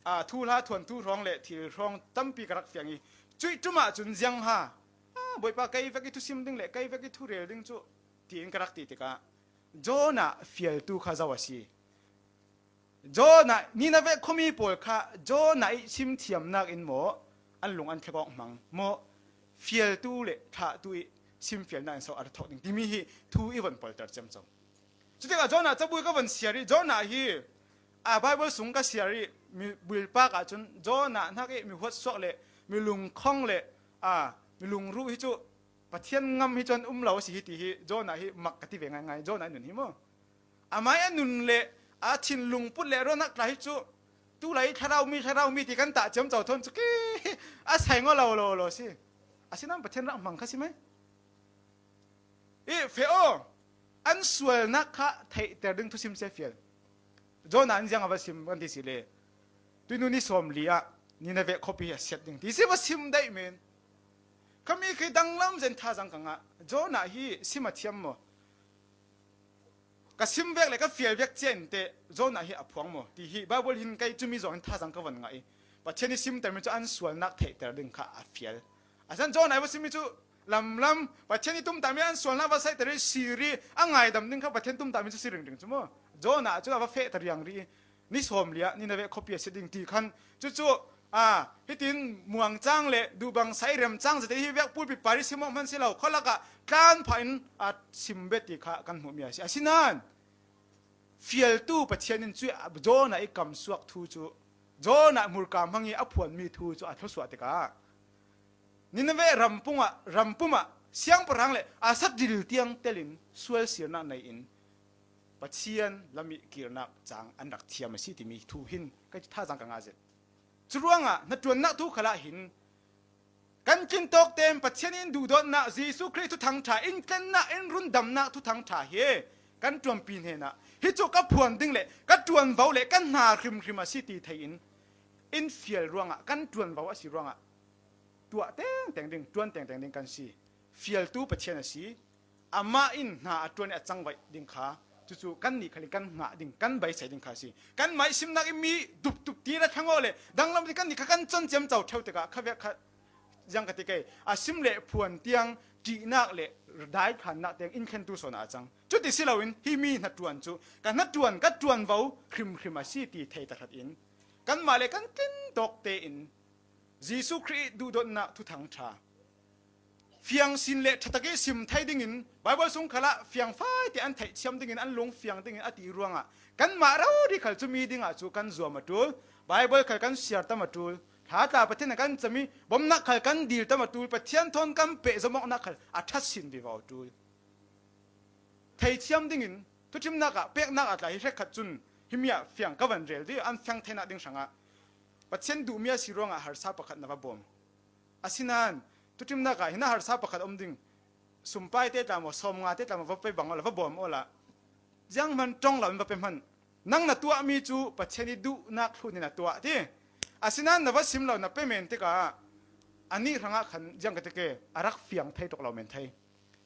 aa, thuhla thuanthu hrawng le thil hrawng tampi ka rak fiang i, cuih ṭum ah cun ziang ha, aa, Bawipa, kei vek i thusim ding le kei vek i thurel ding cu, tiin ka rak ti tikah Jonah fialtu kha zo a si. Jonah, Nineveh khuami pawl kha Jonah i sim thiamnak in maw an lung an thlek awk hmang maw, fialtu le thlahtu i simfialnak in so a ra thawk ding timi hi thu i von polter ciamco. Cutikah Jonah cabu ka von siar i, Jonah hi, aa, Baibal sung ka siar i, mi builpak ahcun Jonah hnak i mi huatsuak le mi lungkhong le, aa, mi lungruh hi cu Pathian ngam hi cu an um lo a si hi ti hi Jonah hi mak ka ti ve ngaingai. Jonah nun hi maw? Amah i a nun le a thinlung put le ruahnak tla hi cu tulai thlarau mi, thlarau mi ti kan tah ciamco thawn cu ki a sai ngaw lo, lo, lo si. Asinain Pathian rak hmang kha si mai. I feh aw, an sualnak kha theihter ding thusim si a fial. Jonah in ziang a va sim kan ti si le, tuihnu ni sawmli ah Nineveh khuapi hi a siat ding ti si va sim daih men. Khami khi danglam zen thazaang ka ngah. Jonah hi sim a thiam maw? Ka sim vek le ka fial vek cia in teh Jonah hi a phuang maw ti hi Baibal hin kei cumi zong hin thazaang ka von ngah i, Pathian i simtermi cu an sualnak theihter ding kha a fial. A san Jonah i va simmi cu lamlam Pathian i tumtahmi an sualnak va saiter i sir i a ngaidam ding kha Pathian tumtahmi cu si ringring cu maw? Jonah cu a va feh ta riangri i ni sawmli ah Nineveh khuapi a si ding ti khan cucu, aa, hitin muangcang le duhbang sai remcang zate hi vek pulpit par i sim awk hman si lo, khualak ah tlan phah in a sim bet ti kha kan hmuhmi a si. Asinain fialtu Pathian in cuih Jonah i kamsuak thu cu, Jonah hmurka hmang i a phuanmi thu cu a thluasuah tikah Nineveh rampung ah, rampum ah siangpahrang le a saṭil tiang telin sual sirnak nei in Pathian lam i kirnak cang an rak thiam a si timi thu hin ka thazaang ka ngah zet. Curuangah hnaṭuannak thu khalah hin kan tlin tawk tein Pathian in duhdawtnak, Jesuh Khrih thuthang ṭha, in tlennak, in rundamnak thuthang ṭha hi kan ṭuanpi hnenah hi cu ka phuan ding le ka ṭuanvo le ka hna hrimhrim a si ti thei in, in fial ruangah, kan ṭuanvo a si ruangah tuah tengteng ding, ṭuan tengteng ding kan si. Fialtu Pathian a si. Amah in hna a ṭuan i a cangvaih ding kha, cucu kannih khal in kan ngah ding, kan beisei ding kha a si. Kanmah i simnak i mi duptup ti ra thlang aw le danglam ti kannih kha kan con ciamco ṭheu tikah khavek kha ziang ka ti kei, a sim le phuan tiang ṭihnak le daithlannak tiang in thlentu sawn ah a cang. Cuti si loin hi mi hnaṭuan cu ka hnaṭuan, ka ṭuanvo hrimhrim a si ti thei tahratin kanmah le kan tlin tawk tein Jesuh Khrih duhdawtnak thuthang ṭha fiang sin le ṭha tak i sim thei dingin, Baibal sung khalah fiang fai te an theihthiam dingin, an lung fiang dingin a ti ruangah kanmah rori khal cumi dingah cu kan zuam a ṭul, Baibal khal kan siar tam a ṭul, thla tla Pathian a kan cam i bawmhnak khal kan dil tam a ṭul, Pathian thawn kan pehzom awknak khal a ṭhat sin vivo a ṭul. Theithiam dingin thuṭhimnak ah, peknak ah tla hi hrekkhat cun himi ah fiang ka van rel dih, an fiang theinak ding hrangah Pathian duhmi a si ruangah harsa pakhat na va bawm. Asinain thuṭhimnak ah hin a harsa pakhat a um ding. Sumpai te tla maw, sawmnga te tla maw, va pe bang awla, va bawm awla, zianghman ṭong lo in va pe hmanh. Nang na tuahmi cu Pathian i duhnak thlun in a tuah ti. Asinain na va sim lo, na pe men tikah anih hrangah khan ziang ka ti ke, a rak fiang thei tuk lo men thei.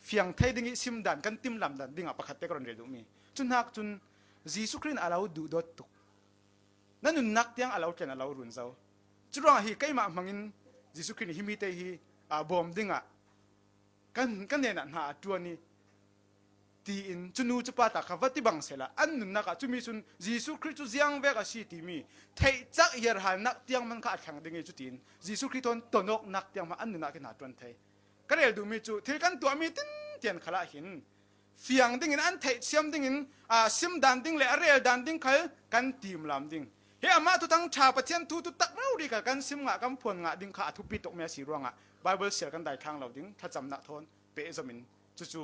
Fiang thei ding i sim dan kan timlam dan dingah pakhat te ka run rel duhmi. Cu hnak cun Jesuh Khrih in a lo duhdawt tuk. Na nunnak tiang a lo tlen, a lo run zo. Curuangah hi keimah hmangin Jesuh Khrih nih himi te hi, aa, bawm dingah kan, kan hnenah hna a ṭuan i tiin, cu nu cu pa ta kha va ti bang sehla, an nunnak ah cumi cun Jesuh Khrih cu ziang vek a si timi theihcak hiarhalnak tiang hman kha a thleng ding i, cutiin Jesuh Khrih thawn tonawknak tiang hman an nunnak khi hna ṭuan thei. Ka rel duhmi cu thil kan tuahmi tintian khalah hin fiang dingin, an theihthiam dingin, aa, sim dan ding le a rel dan ding khal kan timlam ding. Hi amah Thuthang ṭha Pathian thu tu tak rori khal kan sim ngah, kan phuan ngah ding kha a thupi tukmi a si ruangah Baibal siar kan daithlang lo ding, thlacamnak thawn pehzom in cucu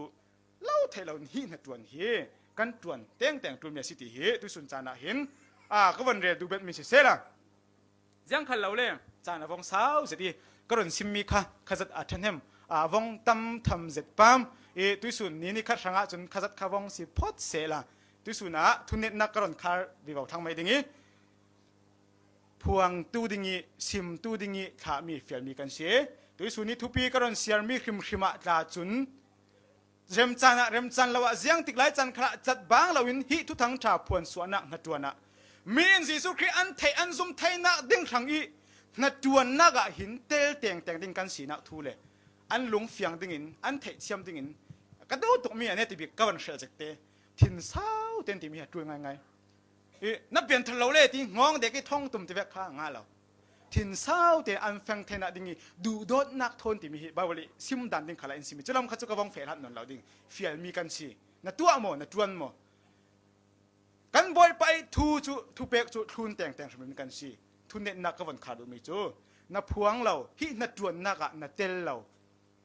lo theih lo in hi hnaṭuan hi kan ṭuan tengteng ṭulmi a si ti hi tuisun caan ah hin, aa, ka von rel duh betmi sisehla, ziang khal lo le caan a vong sau zet i ka run simmi kha khazat a ṭhahnem, aa, vong tam tham zet pam i tuisun ni ni khat hrangah cun khazat kha vong si phawt sehla, tuisun ah thunetnak ka run khar vivo thlang mai ding i, phuangtu ding i, simtu ding i thlahmi, fialmi kan si. Tuisun i thupi ka run siarmi hrimhrim ah tla cun remcaan ah, remcaan lo ah, ziangtik lai caan khalah cat bang loin hi Thuthang ṭha phuan suahnak hnaṭuan ah mi in Jesuh Khrih an theih, an zum theinak ding hrang i hnaṭuannak ah hin tel tengteng ding kan sinak thu le an lungfiang dingin, an theihthiam dingin ka duh tukmi a neti bik ka van hrelh zek te, thinsau ten timi hi a ṭul ngaingai. I, na pianthar lo le ti hngawng dek i thong tum ti vek kha ngah lo. Thinsau te an feng theinak ding i duhdawtnak thawn timi hi Baibal i sim dan ding khalah in simi. Cu lam kha cu ka vong feh hlat nawn lo ding. Fialmi kan si. Na tuah maw, na ṭuan maw? Kan Bawipa i thu cu, thupek cu thlun tengteng hrimhrim kan si. Thunetnak ka von khar duhmi cu na phuang lo, hi hnaṭuannak ah na tel lo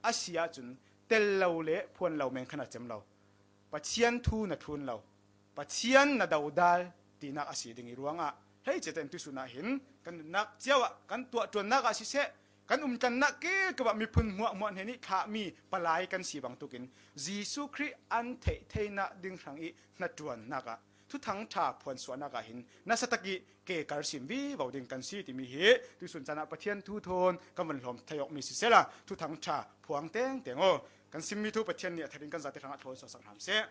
a si ahcun tel lo le phuan lo men khan a cem lo. Pathian thu na thlun lo, Pathian na dodal tinak a si ding i ruangah hleice tein tuisun ah hin kan nunnak cio ah, kan tuahṭuannak ah siseh, kan umtlannak kirkap ah miphun hmuahhmuah hnen i thlahmi palai kan si bangtuk in Jesuh Khrih an theih theinak ding hrang i hnaṭuannak ah, Thuthang ṭha phuan suahnak ah hin nasa tak i ke kar sim vivo ding kan si timi hi tuisun caan ah Pathian thu thawn kan van hlawm thei awkmi sisehla, Thuthang ṭha phuang tengteng aw, kan simmi thu Pathian nih a thar in kan zate hrangah thlawn suaksak hram seh.